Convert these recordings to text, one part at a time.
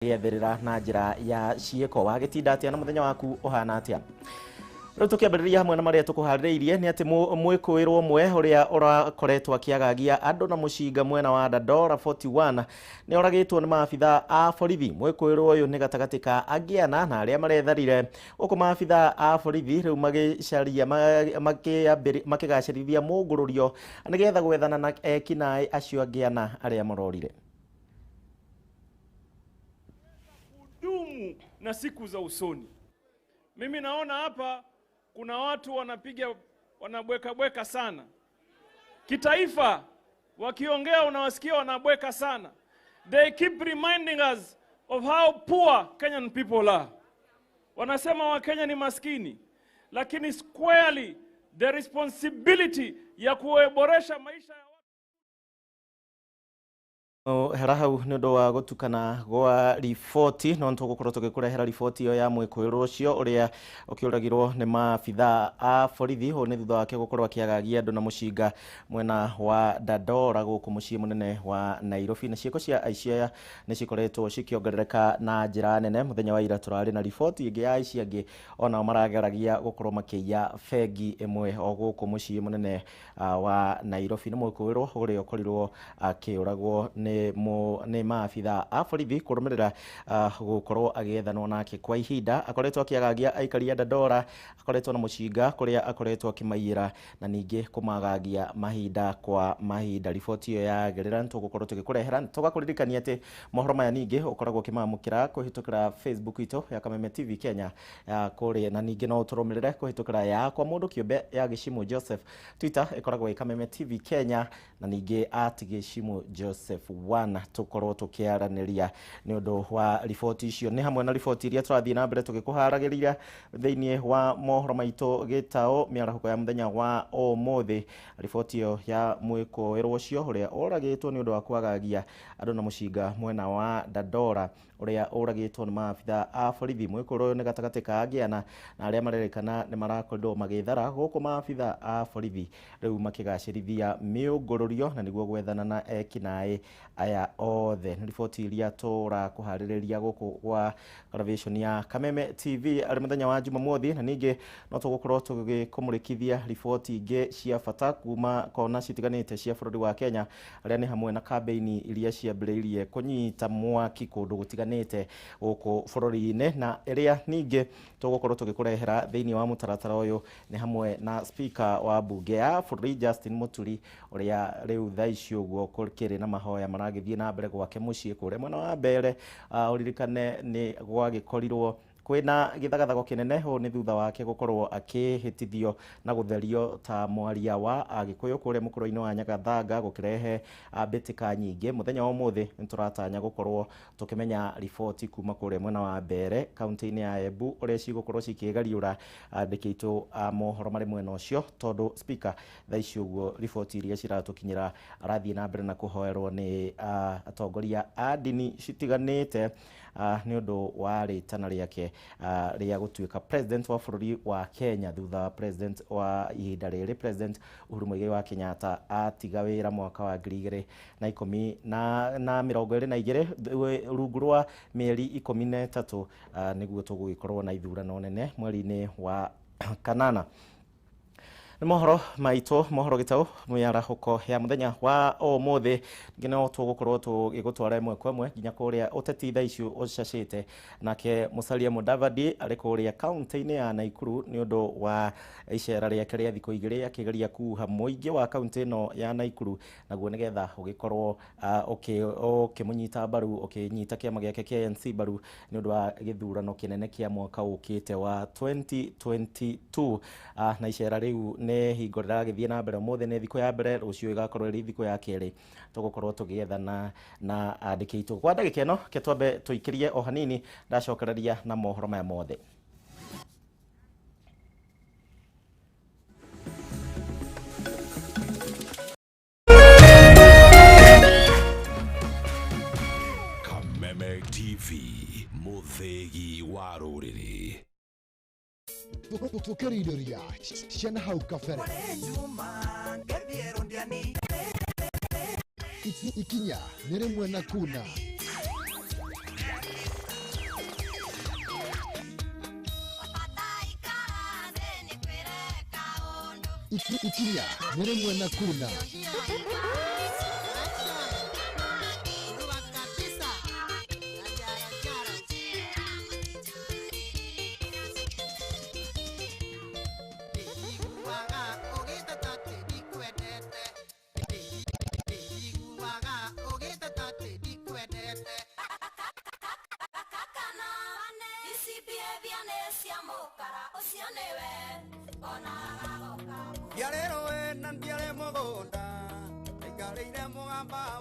Gĩetherera na njĩra ya ciĩko. Wagĩtinda atĩa na mũthenya waku ũhana atĩa? Rĩu tũkĩambĩrĩria hamwe na marĩa tũkũharĩrĩirie nĩ atĩ mwĩkũĩrwo ũmwe ũrĩa ũrakoretwo akĩagagia andũ na mũcinga mwena wa Dandora 41 nĩ oragĩtwo nĩ maabitha a borithi. Mwĩkũĩrwo ũyũ nĩ gatagatĩ ka angĩ ana na arĩa maretharire, gũkũ maabitha a borithi rĩu magĩcaria makĩgacĩrithia mũngũrũrio nĩgetha gwethana na ekinaĩ acio angĩ ana arĩa marorire. Kudumu na siku za usoni. Mimi naona hapa kuna watu wanapiga wanabweka bweka sana. Kitaifa wakiongea unawasikia wanabweka sana. They keep reminding us of how poor Kenyan people are. Wanasema Wakenya ni maskini, lakini squarely the responsibility ya kuboresha maisha ya hera hau nĩ ũndũ wa gũtukana gwa riboti, no nĩtũgũkorwo tũgĩkũrehera riboti ĩyo ya mwĩkũĩrwo ũcio ũrĩa ũkĩũragirwo nĩ maabitha a borithi. Ũũ nĩ thutha wake gũkorwo akĩagagia andũ na mũcinga mwena wa Dandora gũkũ mũciĩ mũnene wa Nairobi. Na ciĩko cia aici aya nĩ cikoretwo cikĩongerereka na njĩra nene. Mũthenya wa ira tũrarĩ na riboti ĩngĩ ya aici angĩ onao marageragia gũkorwo makĩiya bengi ĩmwe o gũkũ mũciĩ mũnene wa Nairobi. Nĩ mwĩkũĩrwo ũrĩa ũkorirwo akĩũragwo nĩ maabitha a borithi kũrũmĩrĩra gũkorwo agĩethanwo nake kwa ihinda. Akoretwo akĩagagia aikari a Dandora, akoretwo na mũcinga kũrĩa akoretwo akĩmaiyĩra na ningĩ kũmagagia mahinda kwa mahinda. Riboti ĩyo yagĩrĩra nĩtũgũkorwo tũgĩkũrehera. Tũgakũririkania atĩ mohoro maya ningĩ ũkoragwo ũkĩmamũkĩra kũhĩtũkĩra Facebook itũ ya Kameme TV Kenya kũrĩa, na ningĩ no ũtũrũmĩrĩre kũhĩtũkĩra yakwa mũndũ kĩũmbe ya Gĩcimu Joseph. Twitter ĩkoragwo ĩ Kameme TV Kenya na ningĩ at Gĩcimu Joseph 1. Tũkorwo tũkĩaranĩria nĩ ũndũ wa riboti icio, nĩ hamwe na riboti iria tũrathiĩ na mbere tũgĩkũharagĩria thĩinĩ wa mohoro maitũ gĩtaũ mĩarahũko ya mũthenya wa ũmũthĩ. Riboti ĩyo ya mwĩkũĩrwo ũcio ũrĩa ũragĩtwo nĩ ũndũ wa kwagagia andũ na mũcinga mwena wa Dandora ũrĩa ũragĩtwo nĩ maabitha a borithi. Mwĩkũĩrwo ũyũ nĩ gatagatĩ ka angĩ ana na arĩa marerĩkana nĩ marakorirwo magĩthara, gũkũ maabitha a borithi rĩu makĩgacĩrithia mĩũngũrũrio na nĩguo gwethana na ekinaĩ aya othe. Nĩ riboti iria tũrakũharĩrĩria gũkũ gwa television ya Kameme TV arĩ mũthenya wa Jumamothi, na ningĩ no tũgũkorwo tũgĩkũmũrĩkithia riboti ingĩ cia bata kuma kona citiganĩte cia bũrũri wa Kenya, arĩa nĩ hamwe na kambĩini iria ciambĩrĩirie kũnyita mwaki kũndũ gũtiganĩte gũkũ bũrũri-inĩ, na ĩrĩa ningĩ tũgũkorwo tũgĩkũrehera thĩinĩ wa mũtaratara ũyũ nĩ hamwe na speaker wa mbunge ya bũrũri Justin Muturi ũrĩa rĩu thaa ici ũguo kũrĩ na mahoya maragĩthiĩ na mbere gwake mũciĩ kũrĩa mwena wa Mbere. Ũririkane nĩ gwagĩkorirwo kwĩna gĩthagathago kĩnene, ũũ nĩ thutha wake gũkorwo akĩhĩtithio na gũtherio ta mwaria wa Agĩkũyũ kũrĩa mũkũrũ-inĩ wa Nyagathanga, gũkĩrehe mbĩtĩka nyingĩ. Mũthenya wa ũmũthĩ nĩ tũratanya gũkorwo tũkĩmenya riboti kuma kũrĩa mwena wa Mbere kaunti-inĩ ya Embu ũrĩa cigũkorwo cikĩgariũra andĩki aitũ a mohoro marĩ mwena ũcio, tondũ speaker thaa ici ũguo riboti iria ciratũkinyĩra arathiĩ na mbere na kũhoerwo nĩ atongoria a ndini citiganĩte nĩ ũndũ wa rĩtana rĩake rĩa gũtuĩka president wa bũrũri wa Kenya thutha wa president wa ihinda rĩrĩ President Uhuru Muigai wa Kenyatta atiga wĩra mwaka wa 2010 na 2022 rungu rwa mĩeri 13, nĩguo tũgũgĩkorwo na ithurano nene mweri-inĩ wa kanana. Nĩ mohoro maitũ, mohoro gĩtaũ mĩarahũko ya mũthenya wa ũmũthĩ. Ningĩ no tũgũkorwo tũgĩgũtwara ĩmwe kwa ĩmwe nginya kũrĩa ũteti thaa ici ũcacĩte, nake Musalia Mudavadi arĩ kũrĩa kaunti-inĩ ya Nakuru nĩ ũndũ wa icera rĩake rĩa thikũ igĩrĩ akĩgeria kuha mũingĩ wa kaunti ĩno ya Nakuru, naguo nĩgetha ũgĩkorwo ũkĩmũnyita mbaru, ũkĩnyita kĩama gĩake kĩa ANC mbaru nĩ ũndũ wa gĩthurano kĩnene kĩa mwaka ũkĩte wa 2022. Na icera rĩu nĩ hingo rĩragĩthiĩ na mbere. Ũmũthĩ nĩ thikũ ya mbere, rũciũ ĩgakorwo ĩrĩ thikũ ya kerĩ. Tũgũkorwo tũgĩethana na andĩki aitũ kwa ndagĩka ĩno. Ke twambe tũikĩrie o hanini, ndacokereria na mohoro maya mothe. Kameme TV, mũthĩgi wa rũrĩrĩ. Tũkĩrĩrĩria ciana hau kabere ikinya nĩ rĩmwe na kuna. Ikinya nĩ rĩmwe na kuna.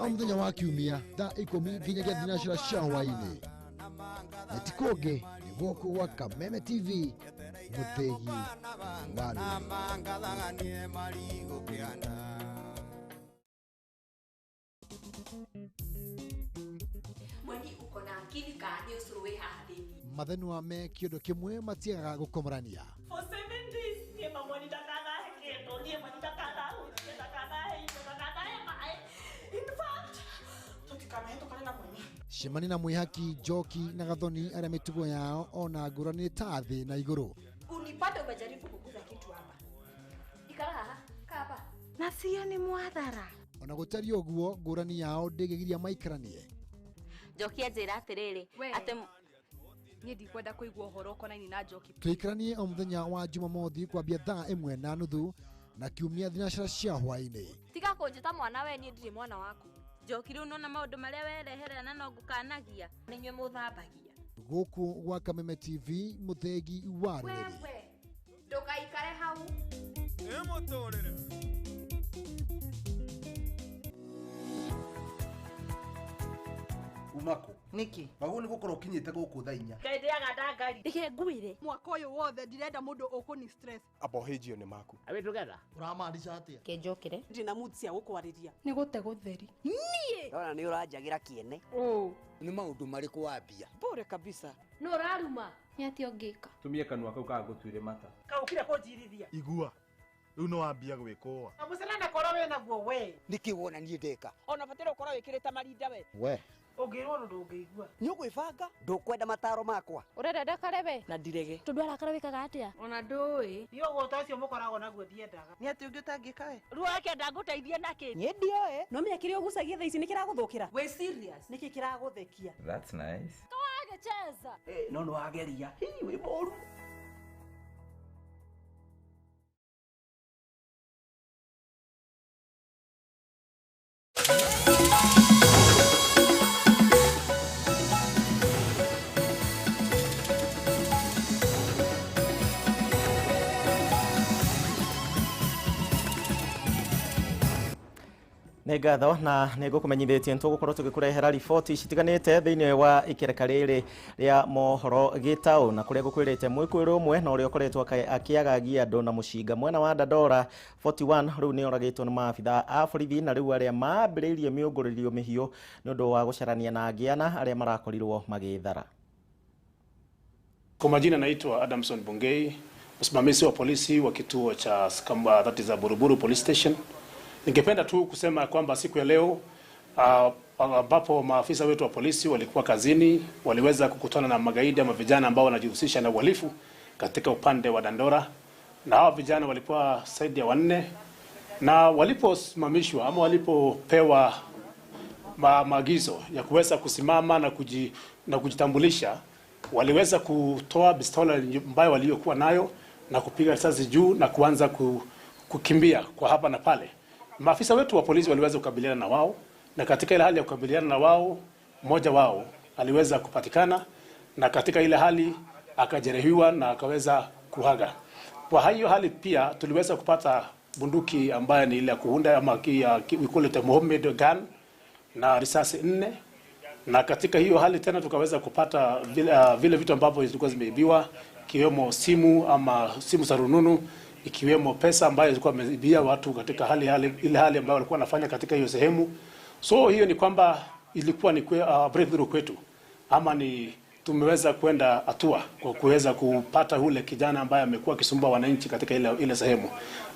O mũthenya wa kiumia thaa 10 nginyagia thinacera cia hwaĩ-inĩ. Na ti kũngĩ nĩ gũkũ gwa Kameme TV, mũthĩgi wa rũrĩrĩ. Mweni uko na akili ka nĩ ũcũrũ wĩ haha thĩinĩ. Mathenwa me kĩũndũ kĩmwe matiagaga gũkomorania. For 7 days niĩ mamwani ndakanahe kĩndũ, niĩ mwani ndakanahutie, ndakanahe indo, ndakanahe maĩ. In fact, tũtikanahĩtũkane na mweni. Cemania na Mwĩhaki, Njoki na Gathoni arĩa mĩtugo yao ona ngũrani nĩ ta thĩ na igũrũ. Unipate umejaribu kuguza kitu hapa. Ikara haha, kaa hapa. Na sio ni mwathara. Ona gũtariĩ ũguo ngũrani yao ndĩngĩgiria maikaranie. Njoki anjĩra atĩrĩrĩ, atĩ niĩ ndikwenda kũigua ũhoro ũkonainie na Njoki. Tũikaranie o mũthenya wa Jumamothi kwambia thaa 1:30 na kiumia thinacera cia hwaĩ-inĩ. Tiga kũnjĩta mwana we, niĩ ndirĩ mwana waku. Njoki rĩu nona maũndũ marĩa werehera na no ngũkanagia. Nĩ inyuĩ mũthambagia. Gũkũ gwa Kameme TV, mũthĩgi wa rũrĩrĩ. Wewe ndũgaikare hau. Ĩ mũtũrĩre. Umako niki waguo nĩ gũkorwo ũkinyĩte gũkũ thaa 4. Ngai ndĩaga ndangari. Reke ngwĩre. Mwaka ũyũ wothe ndirenda mũndũ ũkũni stress. Abohĩnjio nĩ maku. Are we together? Ũramaanisha atĩa? Kĩnjũkĩre. Ndĩ na mood cia gũkwarĩria. Nĩ gũte gũtheri. Niĩ. Ndona nĩ ũranjagĩra kĩene. Nĩ maũndũ marĩkũ wambia? Bure kabisa. Nũ ũraruma? Nĩ atĩa ũngĩka? Tumie kanua kau kagũtuire mata. Kaũkire kũnjirithia. Igua. Rĩu no wambia gwĩkũa. Na mũcere korwo wĩ naguo we. Nĩkĩ wona niĩ ndeka? Ona bataire ũkorwo wĩkĩrĩte marinda we. We. Ũngĩrwo ndũngĩigua. Nĩ ũgwĩbanga? Ndũkwenda mataro makwa. Ũrenda ndakare we? Na ndirege. Tondũ arakara wĩkaga atĩa? Ona ndũĩ. Niĩ ũgũta ũcio mũkoragwo naguo ndiendaga. Nĩ atĩ ũngĩ ũtangĩka we? Ruo akenda ngũteithie nakĩ? Niĩ ndioĩ. No menya kĩrĩa ũgucagia thaa ici nĩ kĩragũthũkĩra. Wĩ serious? Nĩkĩ kĩragũthekia? That's nice. Kawagĩcheza. No nĩ wageria. Hii wĩ mũru. Nĩ ngatho na nĩ ngũkũmenyithĩtie nĩ tũgũkorwo tũgĩkũrehera riboti citiganĩte thĩinĩ wa ikereka rĩrĩ rĩa mohoro gĩtaũ, na kũrĩa ngũkwĩrĩte mwĩkũĩrwo ũmwe na ũrĩa ũkoretwo akĩagagia andũ na mũcinga mwena wa Dandora 41 rĩu nĩ oragĩtwo nĩ maabitha a borithi, na rĩu arĩa mambĩrĩirie mĩũngũrĩrio mĩhiũ nĩ ũndũ wa gũcarania na angĩ ana arĩa marakorirwo magĩthara. Kwa majina naitwa Adamson Bungei, msimamizi wa polisi wa kituo cha Skamba, that is Buruburu Police Station. Ningependa tu kusema kwamba siku ya leo ambapo maafisa wetu wa polisi walikuwa kazini, waliweza kukutana na magaidi ama vijana ambao wanajihusisha na uhalifu katika upande wa Dandora, na hawa vijana walikuwa zaidi ya 4, na waliposimamishwa ama walipopewa maagizo ya kuweza kusimama na kujitambulisha, waliweza kutoa pistola ambayo waliokuwa nayo na kupiga risasi juu na kuanza kukimbia kwa hapa na pale. Maafisa wetu wa polisi waliweza kukabiliana na wao, na katika ile hali ya kukabiliana na wao, mmoja wao aliweza kupatikana, na katika ile hali akajeruhiwa na akaweza kuhaga. Kwa hiyo hali pia tuliweza kupata bunduki ambayo ni ile ya kuunda ama we call it a Mohammed gun na risasi 4, na katika hiyo hali tena tukaweza kupata vile vitu ambavyo zilikuwa zimeibiwa, ikiwemo simu ama simu za rununu, ikiwemo pesa ambayo zilikuwa wameibia watu katika hali ile hali ambayo walikuwa wanafanya katika hiyo sehemu. So hiyo ni kwamba ilikuwa ni breakthrough kwetu, ama ni tumeweza kwenda hatua kwa kuweza kupata ule kijana ambaye amekuwa akisumbua wananchi katika ile sehemu.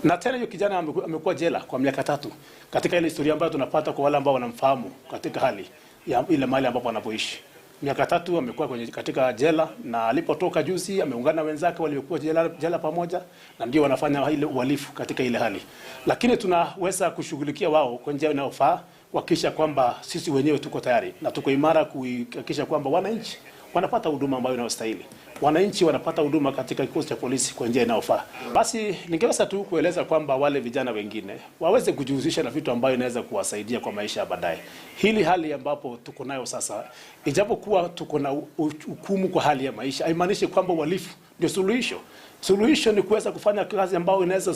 Na tena hiyo kijana amekuwa jela kwa miaka 3 katika ile historia ambayo tunapata kwa wale ambao wanamfahamu katika hali ya ile mahali ambapo anapoishi. Miaka 3 amekuwa kwenye katika jela, na alipotoka juzi ameungana wenzake waliokuwa jela pamoja, na ndio wanafanya ile uhalifu katika ile hali. Lakini tunaweza kushughulikia wao kwa njia inayofaa, kuhakikisha kwamba sisi wenyewe tuko tayari na tuko imara kuhakikisha kwamba wananchi wanapata huduma ambayo inayostahili. Wananchi wanapata huduma katika kikosi cha polisi kwa njia inayofaa. Basi ningeweza tu kueleza kwamba wale vijana wengine waweze kujihusisha na vitu ambayo inaweza kuwasaidia kwa maisha ya baadaye. Hili hali ambapo tuko nayo sasa, ijapokuwa tuko na hukumu kwa hali ya maisha, haimaanishi kwamba uhalifu ndio suluhisho. Suluhisho ni kuweza kufanya kazi ambayo inaweza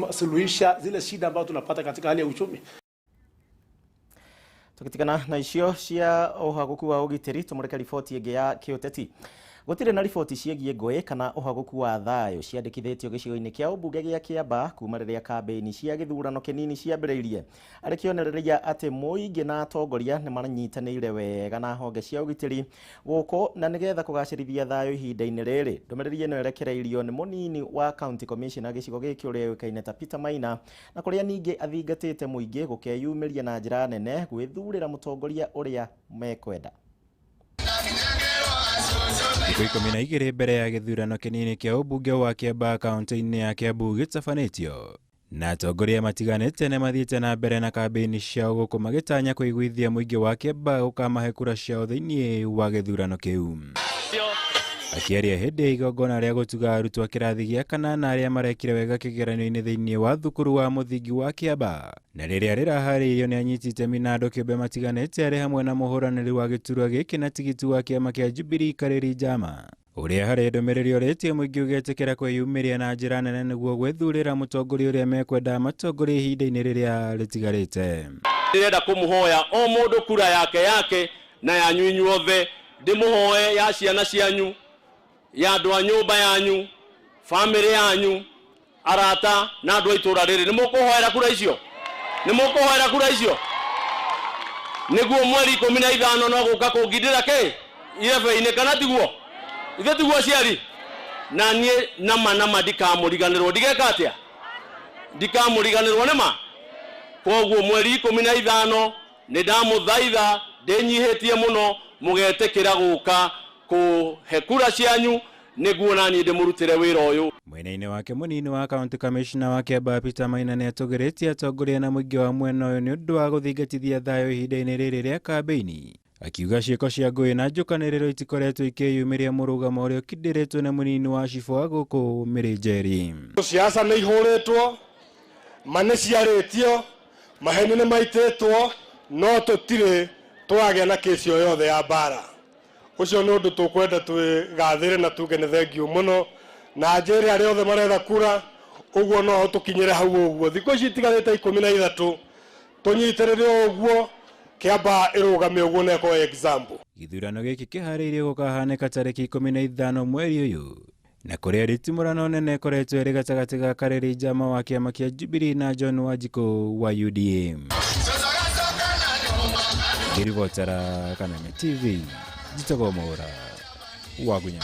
suluhisha zile shida ambazo tunapata katika hali ya uchumi. Tukitigana na icio cia uhaguku wa ugitiri tumureke riboti ĩngĩ ya kĩũteti. Gũtirĩ na riboti ciĩgiĩ ngũĩ kana ũhaguku wa thayũ ciandĩkithĩtio gĩcigo-inĩ kĩa ũmbunge gĩa Kĩambaa kuma rĩrĩa kambĩini cia gĩthurano kĩnini ciambĩrĩirie. Arĩ kĩonereria atĩ mũingĩ na atongoria nĩ maranyitanĩire wega na honge cia ũgitĩri gũkũ na nĩgetha kũgacĩrithia thayũ ihinda-inĩ rĩrĩ. Ndũmĩrĩri ĩno ĩrekereirio nĩ mũnini wa county commissioner gĩcigo gĩkĩ ũrĩa ũĩkaine ta Peter Maina, na kũrĩa ningĩ athingatĩte mũingĩ gũkeyumĩria na njĩra nene gwĩthurĩra mũtongoria ũrĩa mekwenda. Thikũ 12 mbere ya gĩthurano kĩnini kĩa ũmbunge wa Kĩambaa kaunti-inĩ ya Kiambu gĩtabanĩtio na atongoria matiganĩte nĩ mathiĩte na mbere na kambĩini ciao gũkũ magĩtanya kũiguithia mũingĩ wa Kĩambaa gũkamahe kura ciao thĩinĩ wa gĩthurano kĩu. Akĩaria hĩndĩ ya igongona rĩa gũtuga arutwo a kĩrathi gĩa kanana arĩa marekire wega kĩgeranio-inĩ thĩinĩ wa thukuru wa mũthingi wa Kĩambaa, na rĩrĩa rĩraharĩirio nĩ anyiti itemi na andũ kĩũmbe matiganĩte arĩ hamwe na mũhũranĩri wa gĩturwa gĩkĩ na tigiti wa kĩama kĩa Jubilee Karĩri Njama, ũrĩa harĩ ndũmĩrĩri ũrĩtie mũingĩ ũgetĩkĩra kwĩyumĩria na njĩra nene nĩguo gwĩthurĩra mũtongoria ũrĩa mekwenda matongoria ihinda-inĩ rĩrĩa rĩtigarĩte. Ndĩrenda kũmũhoya o mũndũ kura yake na yanyu inyuothe, ndĩmũhoe ya ciana cianyu, ya andũ a nyũmba yanyu, famĩlĩ yanyu, arata na andũ a itũũra rĩrĩ. Nĩ mũkũhoera kura icio? Nĩ mũkũhoera kura icio? Nĩguo mweri 15 no gũka kũngindĩra kĩ irebe-inĩ, kana tiguo? Ithe tiguo aciari? Na niĩ nama ndikamũriganĩrwo. Ndigeka atĩa? Ndikamũriganĩrwo nĩma. Koguo mweri 15 nĩ ndamũthaitha ndĩnyihĩtie mũno mũgetĩkĩra gũka kũhe kura cianyu nĩguo naniĩ ndĩmũrutĩre wĩra ũyũ. Mwena-inĩ wake mũnini wa county commissioner wa Kĩambaa Peter Maina nĩ atũgĩrĩtie atongoria na mũingĩ wa mwena ũyũ nĩ ũndũ wa gũthingatithia thayũ ihinda-inĩ rĩrĩ rĩa kambĩini, akiuga ciĩko cia ngũĩ na njũkanĩrĩro itikoretwo ikĩyumĩria mũrũgamo ũrĩa ũkindĩrĩtwo nĩ mũnini wa cibũ wa gũkũ Mĩrĩ Njeri. Ciaca nĩ ihũrĩtwo, ma nĩ ciarĩtio, maheni nĩ maitĩtwo, no tũtirĩ twagĩa na kĩci o yothe ya mbara. Ũcio nĩ ũndũ tũkwenda twĩgathĩre na tuge nĩ thengiũ mũno, na njĩre arĩa othe maretha kura ũguo no tũkinyĩre hau ũguo. Thikũ ici itigarĩte 13 tũnyitĩrĩre ũguo, Kĩambaa ĩrũgame ũguo na ĩkorwo example. Gĩthurano gĩkĩ kĩharĩirio gũkahanĩka tarĩki 15 mweri ũyũ, na kũrĩa rĩtimũrano nene ĩkoretwo ĩrĩ gatagatĩ ga Karĩri Njama wa kĩama kĩa Jubilee na John Wanjikũ wa UDA. Ngĩribotera Kameme TV, njĩtagwo Mwaũra wa Gunya.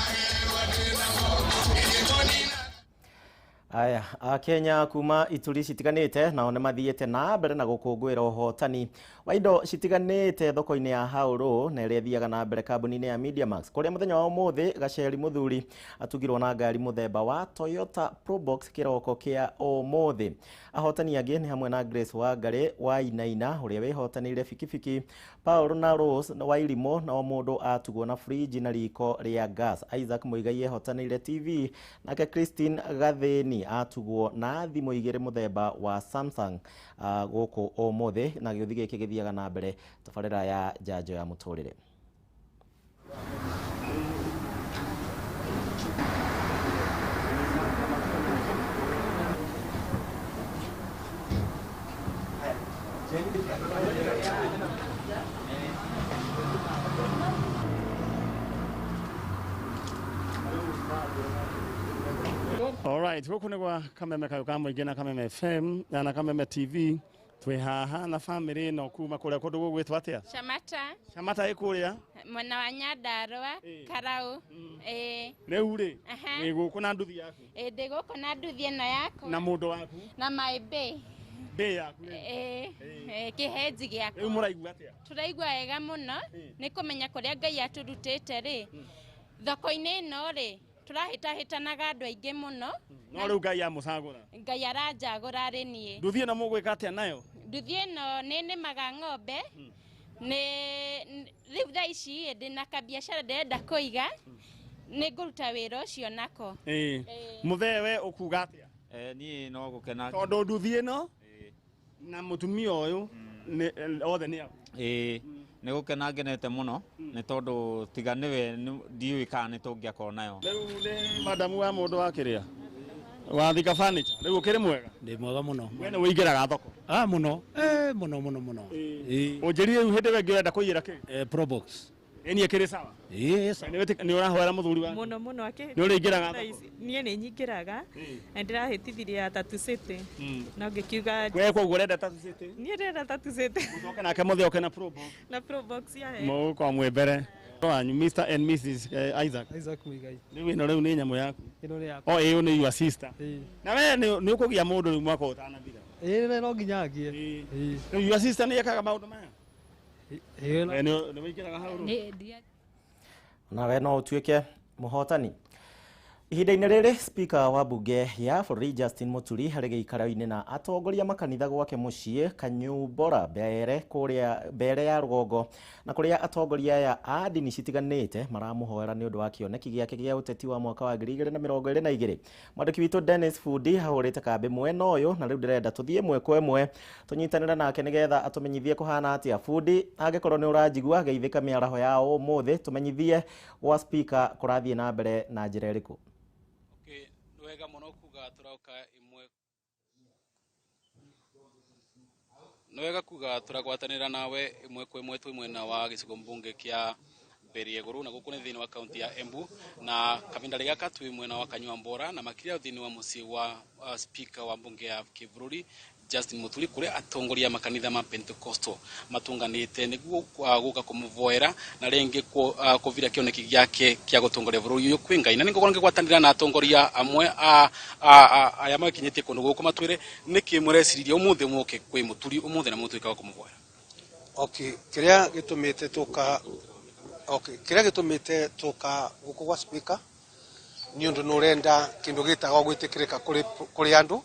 Aya, Akenya kuma ituri citiganĩte nao nĩ mathiĩte na mbere na gũkũngũĩra ũhotani wa indo citiganĩte thoko-inĩ ya Haũrũ na ĩrĩa ĩthiaga na mbere kambuni-inĩ ya Mediamax, kũrĩa mũthenya wa ũmũthĩ Gaceri Mũthuri atugirwo na ngari mũthemba wa Toyota Probox kĩroko kĩa ũmũthĩ. Ahotani angĩ nĩ hamwe na Grace Wangari wa Inaina ũrĩa wĩhotanĩire bikibiki, Paul na Rose wa Irimũ na o mũndũ atugwo na fridge na riko rĩa gas, Isaac Muigai ehotanĩire TV, nake Christine Gathĩni atugwo na thimũ igĩrĩ mũthemba wa Samsung gũkũ ũmũthĩ. Na gĩũthi gĩkĩ gĩthiaga na mbere tabarĩra ya njanjo ya mũtũrĩre. All right, gũkũ nĩ gwa Kameme kayũ ka mũingĩ na Kameme FM na Kameme TV. Twĩ haha na family ĩno kuma kũrĩa kũndũ gũgwĩtwo atĩa? Shamata. Shamata ĩ kũrĩa? Mwena wa Nyandarũa, Karau. Ĩĩ. Rĩu rĩ, wĩ gũkũ na nduthi yaku? Ĩĩ, ndĩ gũkũ na nduthi ĩno yakwa. Na mũndũ waku? Na my bae. Ndĩ yaku. Ĩĩ, kĩhenji gĩakwa. Rĩu mũraigua atĩa? Tũraigua wega mũno nĩ kũmenya kũrĩa Ngai atũrutĩte rĩ. Thoko-inĩ ĩno rĩ, tũrahĩtahĩtanaga andũ aingĩ mũno. No rĩu Ngai amũcagũra. Ngai aranjagũra rĩ niĩ. Nduthi ĩno mũgwĩka atĩa nayo? Nduthi ĩno nĩ nĩmaga ng'ombe. Nĩ rĩu thaa ici ndĩna kabiacara ndĩrenda kũiga. Nĩ ngũruta wĩra ũcio nako. Ĩĩ. Mũthee we ũkuga atĩa? Niĩ no gũkena. Tondũ nduthi ĩno na mũtumia ũyũ othe nĩ aku. Ĩĩ, nĩ gũkena ngenete mũno nĩ tondũ tiga nĩwe ndiũĩ kana nĩ tũngĩakorwo nayo. Rĩu nĩ madamu wa mũndũ wa kĩrĩa? Wa Thika Furniture. Rĩu ũkĩrĩ mwega? Ndĩ mwega mũno. We nĩ wĩingĩraga thoko? Ah, mũno. Mũno mũno mũno. Ũnjĩrire rĩu hĩndĩ ĩyo ĩngĩ ũrenda kũiyĩra kĩ? Probox. Ĩni ĩkĩrĩ sawa? Ĩĩ, sawa. Nĩ ũrahoera mũthuri waku? Mũno mũno akĩ. Nĩ ũrĩingĩraga thoko? Niĩ nĩ nyingĩraga na ndĩrahĩtithirie ya Tatu City. No ngĩkiuga We koguo ũrenda Tatu City? Niĩ ndĩrenda Tatu City. Mũcoke nake mũthee oke na Probox. Na Probox ya he. Mũgũkorwo mwĩ mbere. Wanyu Mr and Mrs Isaac. Isaac Muigai. Rĩu ĩno rĩu nĩ nyamũ yaku. Ĩno nĩ yakwa. O ĩyo nĩ your sister. Ĩĩ. Na we nĩ ũkũgĩa mũndũ rĩu mwaka ũtanathira. Ĩĩ no nginya angie. Ĩĩ. Rĩu your sister nĩ ekaga maũndũ maya? Ĩĩ. We nĩ wĩingĩraga hau rũciũ? Nawe no ũtuĩke mũhotani. Ihinda-inĩ rĩrĩ speaker wa bunge ya bũrũri Justin Muturi arĩ gĩikaro-inĩ na atongoria makanitha gwake mũciĩ Kanyumbora mbere kũrĩa mbere ya rũgongo na kũrĩa atongoria aya a ndini citiganĩte maramũhoera nĩ ũndũ wa kĩoneki gĩake gĩa ũteti wa mwaka wa 2022. Mwandĩki witũ Dennis Fundi ahũrĩte kambĩ mwena ũyũ na rĩu ndĩrenda tũthiĩ ĩmwe kwa ĩmwe tũnyitanĩre nake nĩgetha atũmenyithie kũhana atĩa. Fundi, angĩkorwo nĩ ũranjigua geithĩka mĩaraho ya ũmũthĩ, tũmenyithie gwa speaker kũrathiĩ na mbere na njĩra ĩrĩkũ. Wega muno kuga turauka imwe nĩ wega kuga turagwatanĩra nawe ĩmwe kwa ĩmwe twĩ mwena wa gĩcigo mbunge kĩa Mbere Igũrũ na gũkũ nĩ thĩinĩ wa kaunti ya Embu na kavinda gaka twĩ mwena wa Kanyua Mbora na makĩria thĩinĩ wa mũciĩ wa speaker wa mbunge ya kĩbũrũri Justin Muturi kũrĩa atongoria makanitha ma Pentecostal matunganĩte nĩguo gũka kũmũvoera na rĩngĩ kũvira kĩoneki gĩake kĩa gũtongoria bũrũri ũyũ kwĩ Ngai. Na nĩngũkorwo ngĩgwatanĩra na atongoria amwe aya makinyĩtie kũndũ gũkũ matwĩre nĩkĩ mũreciririe ũmũthĩ mũke kwĩ Muturi ũmũthĩ na mũtuĩka wa kũmũvoera. Okay, kĩrĩa gĩtũmĩte tũka okay, kĩrĩa gĩtũmĩte tũka gũkũ gwa speaker nĩ ũndũ nĩ ũrenda kĩndũ gĩtagwo gwĩtĩkĩrĩka kũrĩ andũ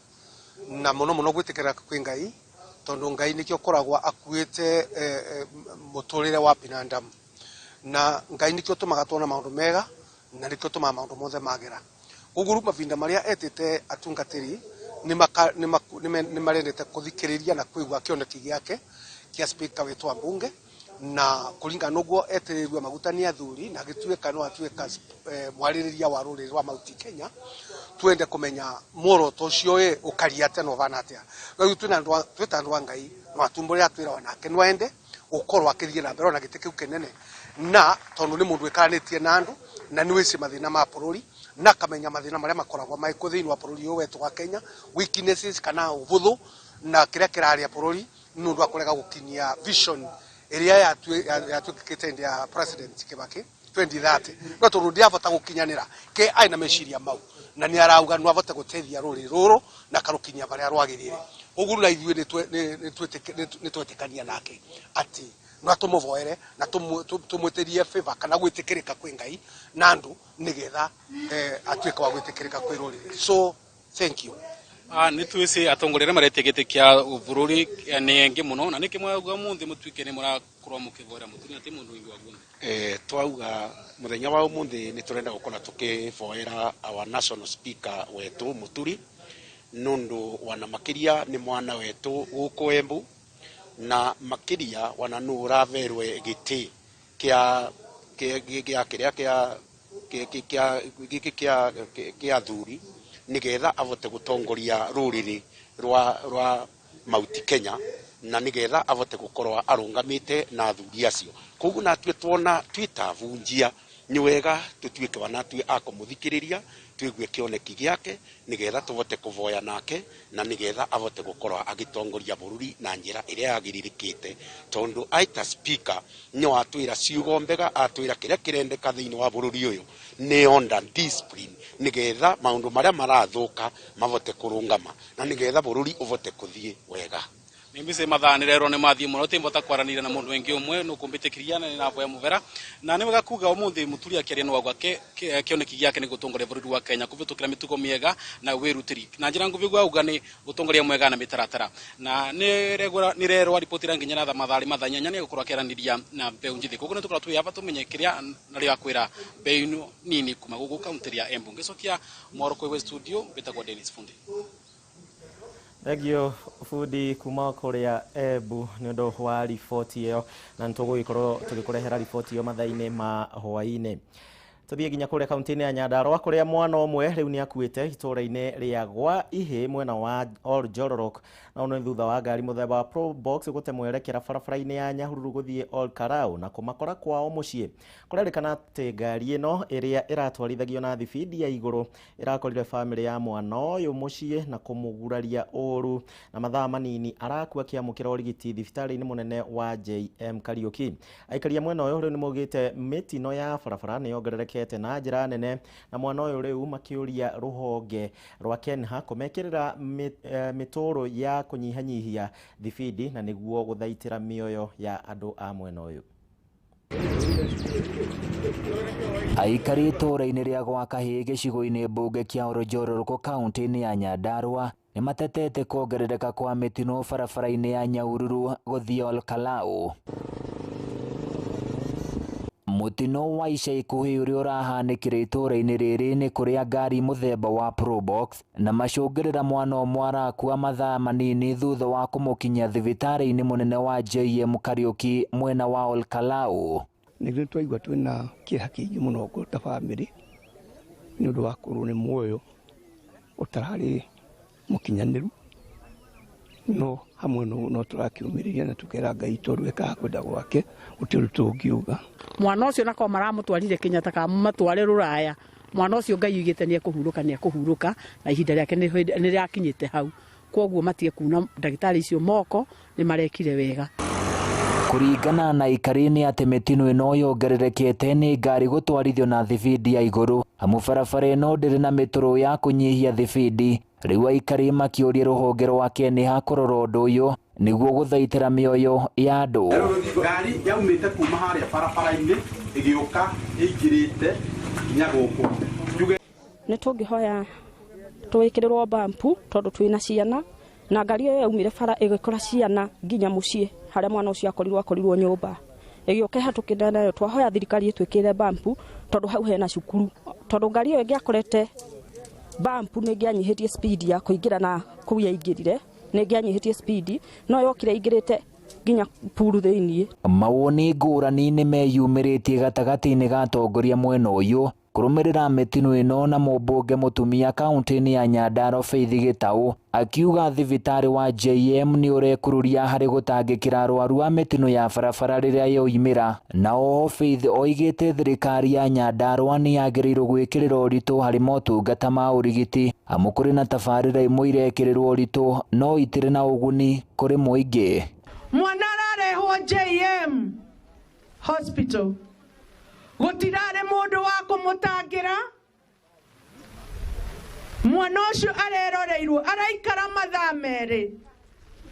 na mũno mũno gwĩtĩkĩrĩka kwĩ Ngai tondũ Ngai nĩkĩo ũkoragwo akuĩte mũtũrĩre wa binadamu na Ngai nĩkĩo ũtũmaga tuona maũndũ mega na nĩkĩo ũtũmaga maũndũ mothe magĩra. Koguo rĩu mavinda marĩa etĩte atungatĩri nĩ marendete kũthikĩrĩria na kũigua kĩoneki gĩake kĩa speaker witũ wa mbunge na kũringana na ũguo etĩrĩirwe maguta nĩ athuri na agĩtuĩka no atuĩka mwarĩrĩria wa rũrĩrĩ rwa Mount Kenya twende kũmenya muoroto ũcio ĩ ũkaria atĩa na ũbana atĩa. Rĩu twĩ ta andũ a Ngai no atumbũre atwĩra onake no ende gũkorwo akĩthiĩ na mbere ona gĩtĩ kĩu kĩnene na tondũ nĩ mũndũ wĩkaranĩtie na andũ na nĩ wĩci mathĩna ma bũrũri na akamenya mathĩna marĩa makoragwo marĩ thĩinĩ wa bũrũri ũyũ wetũ wa Kenya, weaknesses kana ũbũthũ na kĩrĩa kĩrarĩa bũrũri nĩ ũndũ wa kũrega gũkinyia vision ĩrĩa yatuĩkĩte hĩndĩ ya President Kibaki 2030 no tondũ ndiavota gũkinyanĩra ke arĩ na meciria mau na nĩ arauga no avote gũteithia rũrĩrĩ rũrũ na akarũkinyia harĩa rwagĩrĩire. Ũguo na ithuĩ nĩ twetĩkania nake atĩ no tũmũvoere na tũmwĩtĩrie favor kana gwĩtĩkĩrĩka kwĩ Ngai na andũ nĩgetha atuĩke wa gwĩtĩkĩrĩka kwĩ rũrĩrĩ. So thank you. Nĩ twĩci atongoria arĩa maretia gĩtĩ kĩa bũrũri nĩ aingĩ mũno na nĩkĩ mwauga mũthĩ mũtuĩke nĩ mũrakorwo mũkĩvoera Muturi na ti mũndũ ũngĩ wa guothe. Twauga mũthenya wa ũmũthĩ nĩ tũrenda gũkorwo tũkĩvoera our national speaker wetu Muturi nũndũ wana makĩria nĩ mwana wetu gũkũ Embu na makĩria wana nũ ũraverwe gĩtĩ kĩa kĩa kĩrĩa kĩa gĩkĩ kĩa athuri nigetha avote gutongoria ruriri rwa Mount Kenya na nigetha avote gukorwa arungamite na athuri acio. Koguo natue tuona twita vunjia ni wega tutuike wanatue akumuthikiriria Twigue kioneki giake nigetha tuvote kuvoya nake na nigetha avote gukorwa agitongoria bururi na njira iria yagiririkite tondu aita speaker ni watwira ciugo mbega atwira kiria kirendeka thiini wa bururi uyu ni order discipline nigetha maundu maria marathuka mavote kurungama na nigetha bururi uvote kuthie wega. Nimbise mathaa nirerwo ni mathie muno timbota kwaranira na mundu wingi umwe nukumbitikiria na navoya muvera na ni wega kuga umuthi Muturi akiaria no gwake kioneki giake ni gutongoria bururi wa Kenya kuvitukira mitugo miega na wirutiri na njira nguvi gwa uga ni gutongoria mwega na mitaratara na ni rerwa ripoti ra nginya na mathaa mathaa 8 ni gukorwo akiaraniria na mbeu njithi koguo ni tukorwo twi aba tumenye kiria nario akwira mbeu nini kuma guku kaunti ya Embu. Ngicokia mwaro kwi studio mbitagwo Dennis Fundi. Thengio Fundi kuma kuria Embu ni undu wa riboti iyo na nitũgũgĩkorwo tũgĩkũrehera riboti iyo mathaa-inĩ ma hwaĩ-inĩ. Tũthiĩ nginya kũrĩa kaunti-inĩ ya Nyandarua kũrĩa mwana ũmwe rĩu nĩ akuĩte itũũra-inĩ rĩa Gwa Ihĩ mwena wa Oljororok na ũno nĩ thutha wa ngari mũthemba wa Probox gũte mwerekera barabara-inĩ ya Nyahururu gũthiĩ Olkarau na kũmakora kwao mũciĩ. Kũrerĩkana atĩ ngari ĩno ĩrĩa ĩratwarithagio na thibindi ya igũrũ ĩrakorire bamĩrĩ ya mwana ũyũ mũciĩ na kũmũguraria ũru na mathaa manini arakua akĩamũkĩra ũrigiti thibitarĩ-inĩ mũnene wa JM Kariuki. Aikari a mwena ũyũ rĩu nĩmaugĩte mĩtino ya barabara nĩ yongererekete na njĩra nene na mwana ũyũ rĩu makĩũria rũhonge rwa KENHA kũmekĩrĩra mĩtũrũ ya kũnyihanyihia thibindi na nĩguo gũthaitĩra mĩoyo ya andũ a mwena ũyũ. Aikari itũũra-inĩ rĩa Gwa Kahĩ gĩcigo-inĩ mbunge kĩa Oljororok kaunti-inĩ ya Nyandarua nĩmatetete kuongerereka kwa mĩtino barabara-inĩ ya Nyahururu gũthiĩ Olkalau. Mũtino wa ica ikuhĩ ũrĩa ũrahanĩkire itũũra-inĩ rĩrĩ nĩ kũrĩa ngari mũthemba wa Probox na macũngĩrĩra mwana ũmwe arakua mathaa manini thutha wa kũmũkinyia thibitarĩ-inĩ mũnene wa JM Kariuki mwena wa Olkalau. Nĩguo twaigua twĩna kĩeha kĩingĩ mũno ta bamĩrĩ nĩ ũndũ wa kũrwo nĩ muoyo ũtararĩ mũkinyanĩru, no hamwe no tũrakĩũmĩrĩria na tũkera Ngai tondũ ekaga kwenda gwake gũtirĩ ũndũ tũngiuga. Mwana ũcio nako maramũtwarire Kenyatta kana matware rũraya, mwana ũcio Ngai oigĩte nĩ ekũhurũka nĩ ekũhurũka na ihinda rĩake nĩ rĩakinyĩte hau, kwoguo matige kuna ndagĩtarĩ icio moko nĩ marekire wega. Kũringana na aikari nĩ atĩ mĩtino ĩno yongererekete nĩ ngari gũtwarithio na thibindi ya igũrũ amu barabara ĩno ndĩrĩ na mĩtũrũ ya kũnyihia thibindi. Rĩu aikari makĩũria rũhonge rwa KENHA kũrora ũndũ ũyũ nĩguo gũthaitĩra mĩoyo ya andũ. Ngari yaumĩte kuma harĩa barabara-inĩ ĩgĩũka ĩingĩrĩte nginya gũkũ. Nĩ tũngĩhoya twĩkĩrĩrwo bampu tondũ twĩna ciana na ngari ĩyo yaumire bara ĩgĩkora ciana nginya mũciĩ harĩa mwana ũcio akorirwo nyũmba ĩgĩũka ĩhatũkĩte nayo. Twahoya thirikari ĩtwĩkĩrĩre bampu tondũ hau hena cukuru, tondũ ngari ĩyo ĩngĩakorete bampu nĩ ĩngĩanyihĩtie speed ya kũingĩra na kũu yaingĩrire, nĩ ĩngĩanyihĩtie speed no yokire ĩingĩrĩte nginya puru thĩiniĩ. Mawoni ngũrani nĩ meyumĩrĩtie gatagatĩ-inĩ ga atongoria mwena ũyũ kũrũmĩrĩra mĩtino ĩno na mũmbunge mũtumia kaunti-inĩ ya Nyandarua Faith Gĩtaũ akiuga thibitarĩ wa JM nĩ ũrekururia harĩ gũtangĩkĩra arwaru a mĩtino ya barabara rĩrĩa yoimĩra. Na oho Faith oigĩte thirikari ya Nyandarua nĩ yagĩrĩirwo gwĩkĩrĩra ũritũ harĩ motungata ma ũrigiti amu kũrĩ na tabarĩra imwe irekĩrĩrwo ũritũ no itirĩ na ũguni kũrĩ mũingĩ. Mwana ararehwo JM hospital gũtirarĩ mũndũ wa kũmũtangĩra, mwana ũcio areroreirwo araikara mathaa merĩ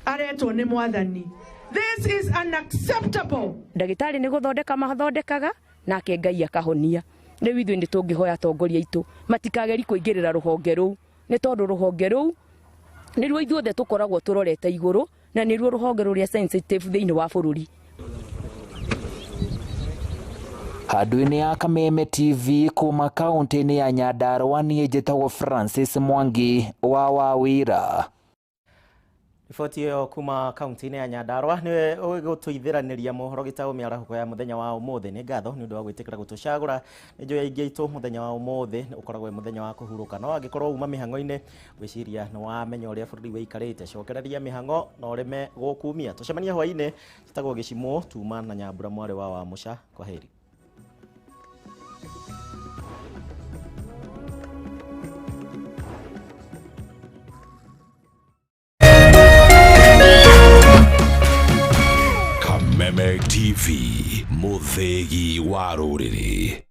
aretwo nĩ mwathani. This is unacceptable. Ndagĩtarĩ nĩ gũthondeka mathondekaga nake Ngai akahonia. Rĩu ithuĩ nĩ tũngĩhoya atongoria aitũ matikageri kũingĩrĩra rũhonge rũu nĩ tondũ rũhonge rũu nĩruo ithuothe tũkoragwo tũrorete igũrũ na nĩruo rũhonge rũrĩa sensitive thĩinĩ wa bũrũri. Handũ-inĩ ya Kameme TV kuma kaunti-inĩ ya Nyandarua niĩ njĩtagwo Francis Mwangi wa Wawira. Riboti ĩyo kuma kaunti-inĩ ya Nyandarua nĩwe ũgũtũithĩranĩria mohoro gĩtaũ mĩarahũko ya mũthenya wa ũmũthĩ. Nĩ ngatho nĩ ũndũ wa gwĩtĩkĩra gũtũcagũra. Nĩ njũĩ aingĩ aitũ mũthenya wa ũmũthĩ ũkoragwo wĩ mũthenya wa kũhurũka, no angĩkorwo uma mĩhang'o-inĩ gwĩciria nĩ wamenya ũrĩa bũrũri wĩikarĩte, cokereria mĩhang'o na ũreme gũkumia. Tũcemanie hwaĩ-inĩ. Njĩtagwo Gĩcimũ tuma na Nyambura mwarĩ wa Wamũca. Kwaheri. TV, mũthĩgi wa rũrĩrĩ.